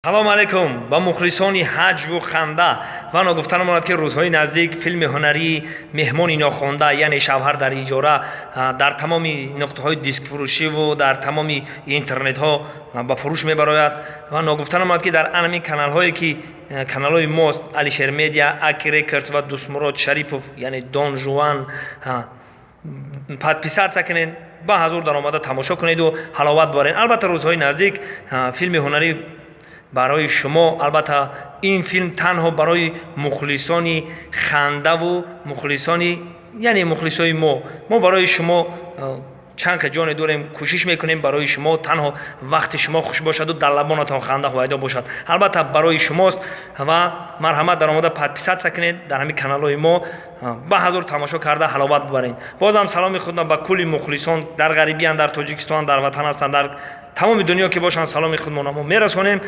Салом алейкум ба мухлисони ҳаҷву ханда. Ва ногуфта намонад, ки рӯзҳои наздик филми ҳунарии «Меҳмони нохонда», яъне «Шавҳар дар иҷора», дар тамоми нуқтаҳои дискфурӯшиву дар тамоми интернетҳо ба фурӯш мебарояд. Ва ногуфта намонад, ки дар анами каналҳое, ки каналҳои мост, Алишер Медиа, Аки Рекордс ва Дустмурод Шарипов, яъне Дон Жуан, подписаться кунед, ба ҳазур даромада тамошо кунеду ҳаловат баред. Албатта, рӯзҳои наздик филми ҳунарӣ барои шумо. Албатта, ин филм танҳо барои мухлисони хандаву мухлисони, яъне мухлисои мо. Мо барои шумо чанд ка ҷоне дорем, кӯшиш мекунем барои шумо, танҳо вақти шумо хуш бошаду дар лабонатон ханда ҳувайдо бошад. Албатта, барои шумост. Ва марҳамат, даромада подписаться кунед дар ҳамин каналҳои мо, ба ҳазур тамошо карда ҳаловат бибаред. Бозам саломи худро ба кулли мухлисон дар ғарибиян, дар Тоҷикистон, дар ватан ҳастанд, дар тамоми дунё ки бошанд, саломи худмона мо мерасонем.